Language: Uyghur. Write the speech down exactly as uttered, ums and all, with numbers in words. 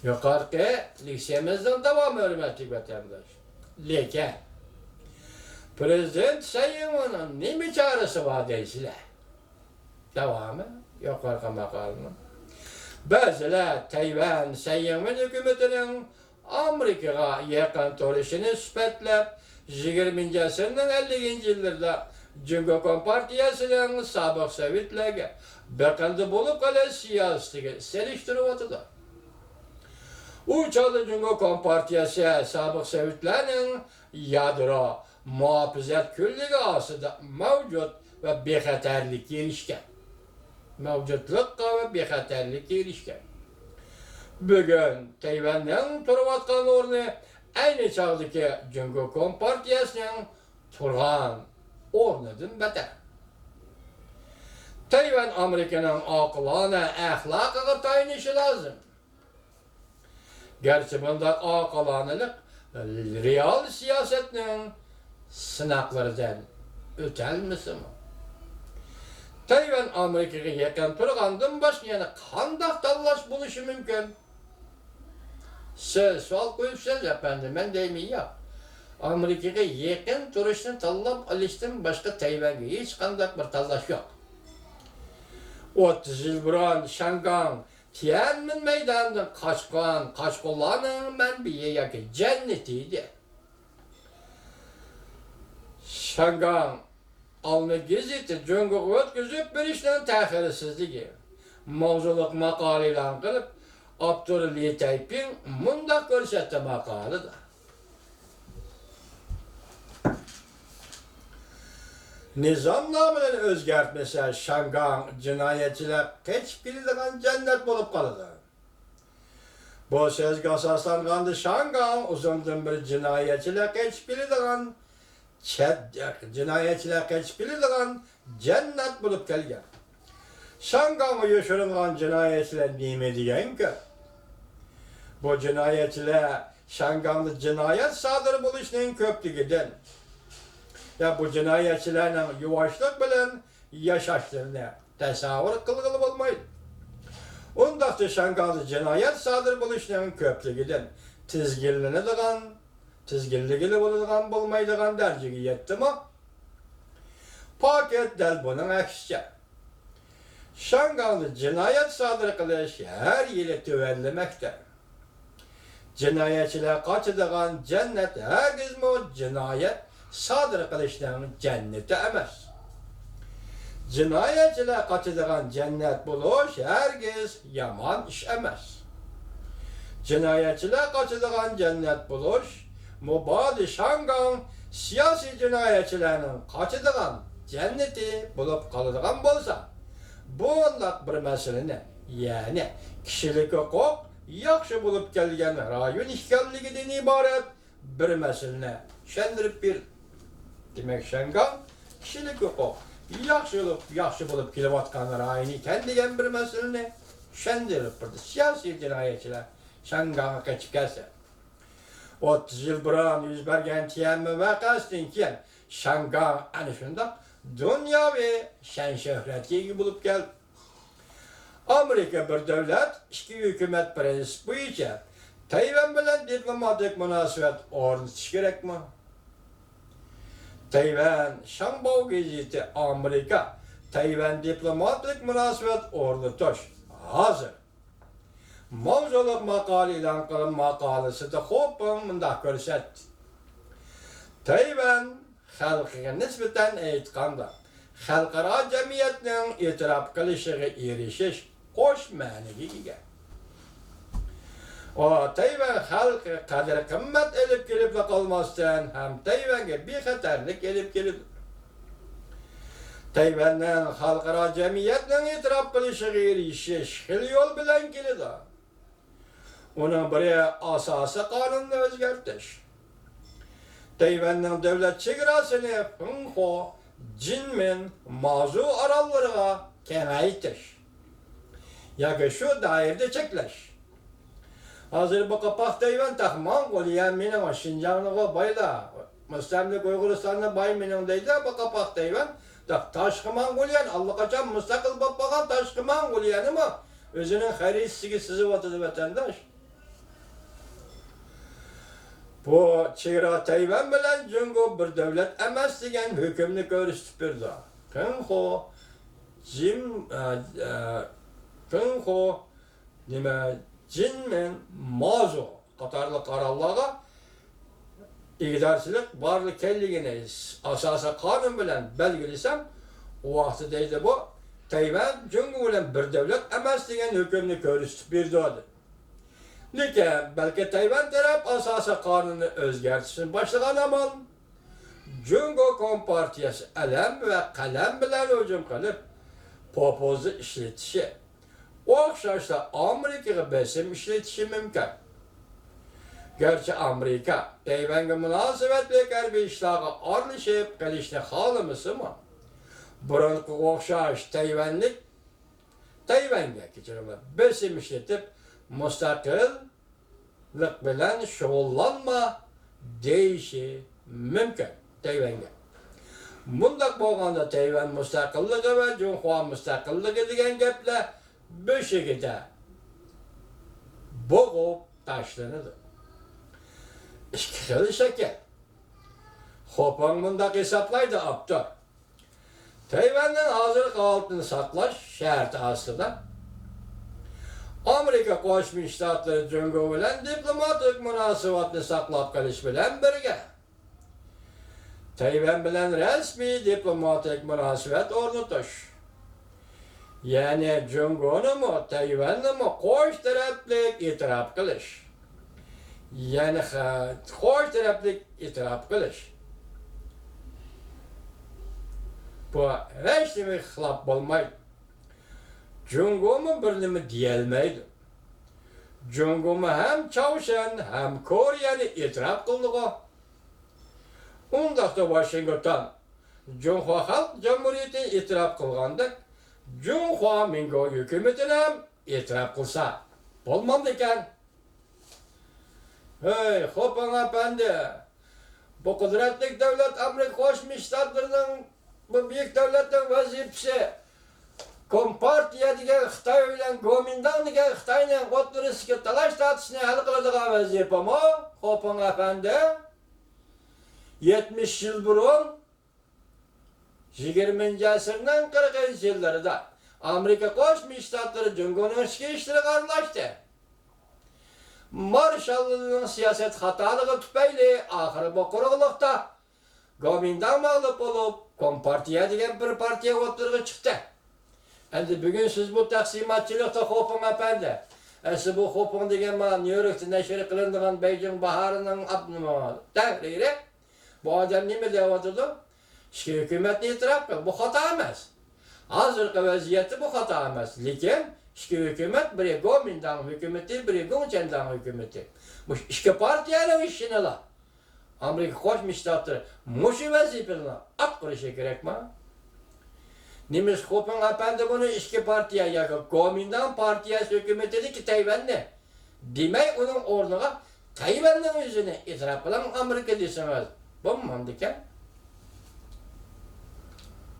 يۇقىرىقى لېكسىيەمىزنىڭ داۋامى، ھۆرمەتلىك ۋەتەنداش. لېكىن پرېزىدېنت سەي ئىڭۋېننىڭ نېمە چارىسى بار دەيسىلەر؟ داۋامى يۇقىرىقى ماقالىنىڭ. بەزىلەر تەيۋەن سەي ئىڭۋېن ھۆكۈمىتىنىڭ ئامېرىكىغا يېقىن تۇرۇشىنى سۈپەتلەپ، يىگىرمىنچى ئەسىرنىڭ ئەللىكىنچى يىللىرىدا جۇڭگو كومپارتىيەسىنىڭ سابىق سوۋېتلەرگە بېقىندى بولۇپ قېلىش سىياسىتىگە سېلىشتۇرۇۋاتىدۇ. ئۇ چاغدا جۇڭگو كومپارتىيەسى سابىق سوۋېتلەرنىڭ يادرو مۇھاپىزەت كۈنلۈكى ئاستىدا مەۋجۇت ۋە بىخەتەرلىككە ئېرىشكەن. مەۋجۇتلۇققا ۋە بىخەتەرلىككە ئېرىشكەن. بۈگۈن تەيۋەننىڭ تۇرۇۋاتقان ئورنى ئەينى چاغدىكى جۇڭگو كومپارتىيەسىنىڭ تۇرغان ئورنىدىن بەتەر. تەيۋەن ئامېرىكىنىڭ ئاقىلانە ئەخلاقىغا تايىنىشى لازىم. گەرچە بۇنداق ئاقىلانىلىق رېئال سىياسەتنىڭ سىناقلىرىدىن ئۆتەلمىسىمۇ، تەيۋەن ئامېرىكىغا يېقىن تۇرغاندىن باشقا يەنە قانداق تاللاش بولۇشى مۇمكىن؟ سىز سوئال قويۇپسىز، ئەپەندى، مەن دەيمەن، ياق. ئامېرىكىغا يېقىن تۇرۇشنى تاللاپ ئېلىشتىن باشقا تەيۋەنگە ھېچقانداق بىر تاللاش يوق. ئوتتۇز يىل بۇرۇن شياڭگاڭ تيەنئەنمېن مەيدانىدىن قاچقان قاچقۇنلارنىڭ مەنبىيى ياكى جەننىتى ئىدى. شياڭگاڭ ئالما گېزىتى جۇڭگوغا ئۆتكۈزۈپ بېرىشنىڭ تەخىرسىزلىكى ماۋزۇلۇق ماقالە ئېلان قىلىپ، ئاپتورى لى تەيپىڭ مۇنداق كۆرسەتتى ماقالىدا. نىزامنامىلەرنى ئۆزگەرتمىسە، شياڭگاڭ جىنايەتچىلەر قېچىپ كېلىدىغان جەننەت بولۇپ قالىدۇ. بۇ سۆزگە ئاساسلانغاندا، شياڭگاڭ ئۇزۇندىن بېرى جىنايەتچىلەر قېچىپ كېلىدىغان، چەت، جىنايەتچىلەر قېچىپ كېلىدىغان جەننەت بولۇپ كەلگەن. شياڭگاڭغا يوشۇرۇنغان جىنايەتچىلەر نېمە دېگەن گەپ؟ بۇ جىنايەتچىلەر شياڭگاڭدا جىنايەت سادىر بولۇشنىڭ كۆپلۈكىدىن، يا بۇ جىنايەتچىلەرنىڭ يۇۋاشلىق بىلەن ياشاشلىرىنى تەسەۋۋۇر قىلغىلى بولمايدۇ. ئۇنداقتا شياڭگاڭدا جىنايەت سادىر بولۇشنىڭ كۆپلۈكىدىن تىزگىنلىنىدىغان، تىزگىنلىگىلى بولىدىغان بولمايدىغان دەرىجىگە يەتتىمۇ؟ پاكىت دەل بۇنىڭ ئەكسىچە. شياڭگاڭدا جىنايەت سادىر قىلىش ھەر يىلى تۆۋەنلىمەكتە. جىنايەتچىلەر قاچىدىغان جەننەت ھەرگىزمۇ جىنايەت سادىر قىلىشنىڭ جەننىتى ئەمەس. جىنايەتچىلەر قاچىدىغان جەننەت بولۇش ھەرگىز يامان ئىش ئەمەس. جىنايەتچىلەر قاچىدىغان جەننەت بولۇش، مۇبادا شياڭگاڭ سىياسىي جىنايەتچىلەرنىڭ قاچىدىغان جەننىتى بولۇپ قالىدىغان بولسا، بۇنداق بىر مەسىلىنى، يەنى كىشىلىك ھوقۇق ياخشى بولۇپ كەلگەن رايون ئىكەنلىكىدىن ئىبارەت بىر مەسىلىنى چۈشەندۈرۈپ بېرىدۇ. دېمەك، شياڭگاڭ كىشىلىك ھوقۇق ياخشى بولۇپ، ياخشى بولۇپ كېلىۋاتقان رايون ئىكەن دېگەن بىر مەسىلىنى چۈشەندۈرۈپ بېرىدۇ. سىياسىي جىنايەتچىلەر شياڭگاڭغا قېچىپ كەلسە. ئوتتۇز يىل بۇرۇن يۈز بەرگەن تيەنئەنمېن ۋەقەسىدىن كېيىن شياڭگاڭ ئەنە شۇنداق دۇنياۋى شان-شۆھرەتكە ئىگە بولۇپ كەلدى. ئامېرىكا بىر دۆلەت، ئىككى ھۆكۈمەت پىرىنسىپى بويىچە تەيۋەن بىلەن دىپلوماتىك مۇناسىۋەت ئورنىتىش كېرەكمۇ؟ تەيۋەن شاڭباۋ گېزىتى ئامېرىكا تەيۋەن دىپلوماتىك مۇناسىۋەت ئورنىتىش ھازىر ماۋزۇلۇق ماقالە ئېلان قىلىپ ماقالىسىدە خوپىڭ مۇنداق كۆرسەتتى. تەيۋەن خەلقىگە نىسبەتەن ئېيتقاندا، خەلقئارا جەمئىيەتنىڭ ئېتىراپ قىلىشىغا ئېرىشىش قوش مەنىگە ئىگە. ئۇ تەيۋەن خەلقىگە قەدىر-قىممەت ئېلىپ كېلىپلا قالماستىن، ھەم تەيۋەنگە بىخەتەرلىك ئېلىپ كېلىدۇ. تەيۋەننىڭ خەلقئارا جەمئىيەتنىڭ ئېتىراپ قىلىشىغا ئېرىشىش خىلى يول بىلەن كېلىدۇ. ئۇنىڭ بىرى ئاساسىي قانۇننى ئۆزگەرتىش. تەيۋەننىڭ دۆلەت چېگراسىنى فېڭخو، جىنمىن، مازۇ ئاراللىرىغا كېڭەيتىش ياكى شۇ دائىرىدە چەكلەش. ھازىر بۇ قاپاق تەيۋەن تېخى موڭغۇلىيە، مېنىڭ شىنجاڭنىغۇ بايلا، مۇستەملىكە ئۇيغۇرىستاننى باي مېنىڭ دەيدۇ، بۇ قاپاق تەيۋەن. تاشقى موڭغۇلىيەنى، ئاللىقاچان مۇستەقىل بولۇپ قالغان تاشقى موڭغۇلىيەنىمۇ ئۆزىنىڭ خەرىتىسىگە سىزىۋاتىدۇ، ۋەتەنداش. بۇ چېگرا تەيۋەن بىلەن جۇڭگو بىر دۆلەت ئەمەس دېگەن ھۆكۈمنى كۆرسىتىپ بېرىدۇ. خېنخو، جىم، ئە، ئە، خېنخو، نېمە، جىنمىن، مازۇ قاتارلىق ئاراللارغا ئىگىدارچىلىق بارلىقكەنلىكىنى ئاساسىي قانۇن بىلەن بەلگىلىسەم، ئۇ ۋاقىتتا دەيدۇ، بۇ تەيۋەن جۇڭگو بىلەن بىر دۆلەت ئەمەس دېگەن ھۆكۈمنى كۆرسىتىپ بېرىدۇ، دېدى. لېكىن، بەلكى تەيۋەن تەرەپ ئاساسىي قانۇننى ئۆزگەرتىشنى باشلىغان ھامان، جۇڭگو كومپارتىيەسى ئەلەم ۋە قەلەم بىلەن ھۇجۇم قىلىپ، پوپۇزنى ئىشلىتىشى، ئوخشاشلا ئامېرىكىغا بېسىم ئىشلىتىشى مۇمكىن. گەرچە ئامېرىكا تەيۋەنگە مۇناسىۋەتلىك ھەربىي ئىشلارغا ئارىلىشىپ قېلىشنى خالىمىسىمۇ، بۇرۇنقىغا ئوخشاش تەيۋەنلىك تەيۋەنگە، كەچۈرۈڭلار، بېسىم ئىشلىتىپ، مۇستەقىللىق بىلەن شۇغۇللانما دېيىشى مۇمكىن تەيۋەنگە. بۇنداق بولغاندا تەيۋەن مۇستەقىللىقى ۋە جۇڭخۇا مۇستەقىللىقى دېگەن گەپلەر بۆشۈكىدە بوغۇپ تاشلىنىدۇ. ئىككى خىل شەكىل. خوپىڭ مۇنداق ھېسابلايدۇ، ئاپتور. تەيۋەننىڭ ھازىرقى ھالىتىنى ساقلاش شەرتى ئاستىدا، ئامېرىكا قوشما شتاتلىرى جۇڭگو بىلەن دىپلوماتىك مۇناسىۋەتنى ساقلاپ قېلىش بىلەن بىرگە، تەيۋەن بىلەن رەسمىي دىپلوماتىك مۇناسىۋەت ئورنىتىش، يەنى جۇڭگونىمۇ، تەيۋەننىمۇ قوش تەرەپلىك ئېتىراپ قىلىش. يەنى خە-، قوش تەرەپلىك ئېتىراپ قىلىش. بۇ ھېچ نېمىگە خىلاپ بولمايدۇ. جۇڭگومۇ بىر نېمە دېيەلمەيدۇ. جۇڭگومۇ ھەم چاۋشيەن، ھەم كورېيەنى ئېتىراپ قىلدىغۇ. ئۇنداقتا ۋاشىنگتون جۇڭخۇا خەلق جۇمھۇرىيىتىنى ئېتىراپ قىلغاندەك، جۇڭخۇا مىڭگو ھۆكۈمىتىنى ھەم ئېتىراپ قىلسا بولمامدىكەن؟ ھەي، خوپىڭ ئەپەندى، بۇ قۇدرەتلىك دۆلەت ئامېرىكا قوشما شتاتلىرىنىڭ بۇ بۈيۈك دۆلەتنىڭ ۋەزىپىسى كومپارتىيە دېگەن خىتاي بىلەن گومىنداڭ دېگەن خىتاينىڭ ئوتتۇرىسىدىكى تالاش تارتىشنى ھەل قىلىدىغان ۋەزىپىمۇ، خوپىڭ ئەپەندى؟ يەتمىش يىل بۇرۇن، يىگىرمىنچى ئەسىرنىڭ قىرىقىنچى يىللىرىدا ئامېرىكا قوشما شتاتلىرى جۇڭگونىڭ ئىچكى ئىشلىرىغا ئارىلاشتى. مارشاللىنىڭ سىياسەت خاتالىقى تۈپەيلى ئاخىرى بۇ قۇرۇقلۇقتا گومىنداڭ مەغلۇپ بولۇپ، كومپارتىيە دېگەن بىر پارتىيە ئوتتۇرىغا چىقتى. ئەمدى بۈگۈن سىز بۇ تەقسىماتچىلىقتا خوپىڭ ئەپەندى، ئەسلى بۇ خوپىڭ دېگەن مانا نيۇ يوركتا نەشر قىلىنىدىغان بېيجىڭ باھارىنىڭ ئاپتونوم تەھرىرى. بۇ ئادەم نېمە دەۋاتىدۇ؟ ئىككى ھۆكۈمەتنى ئېتىراپ قىل، بۇ خاتا ئەمەس. ھازىرقى ۋەزىيەتتە بۇ خاتا ئەمەس. لېكىن ئىككى ھۆكۈمەت، بىرى گومىنداڭ ھۆكۈمىتى، بىرى گۇڭچەنداڭ ھۆكۈمىتى. مۇشۇ ئىككى پارتىيەنىڭ ئىشىنىلا ئامېرىكا قوشما شتاتلىرى مۇشۇ ۋەزىپىنى ئاتقۇرۇشى كېرەكما؟ نېمىشقا خوپىڭ ئەپەندى بۇنى ئىككى پارتىيە ياكى گومىنداڭ پارتىيەسى ھۆكۈمىتىدىكى تەيۋەننى دېمەي، ئۇنىڭ ئورنىغا تەيۋەننىڭ ئۆزىنى ئېتىراپ قىلىڭ ئامېرىكا دېسىڭىز بولمامدىكەن؟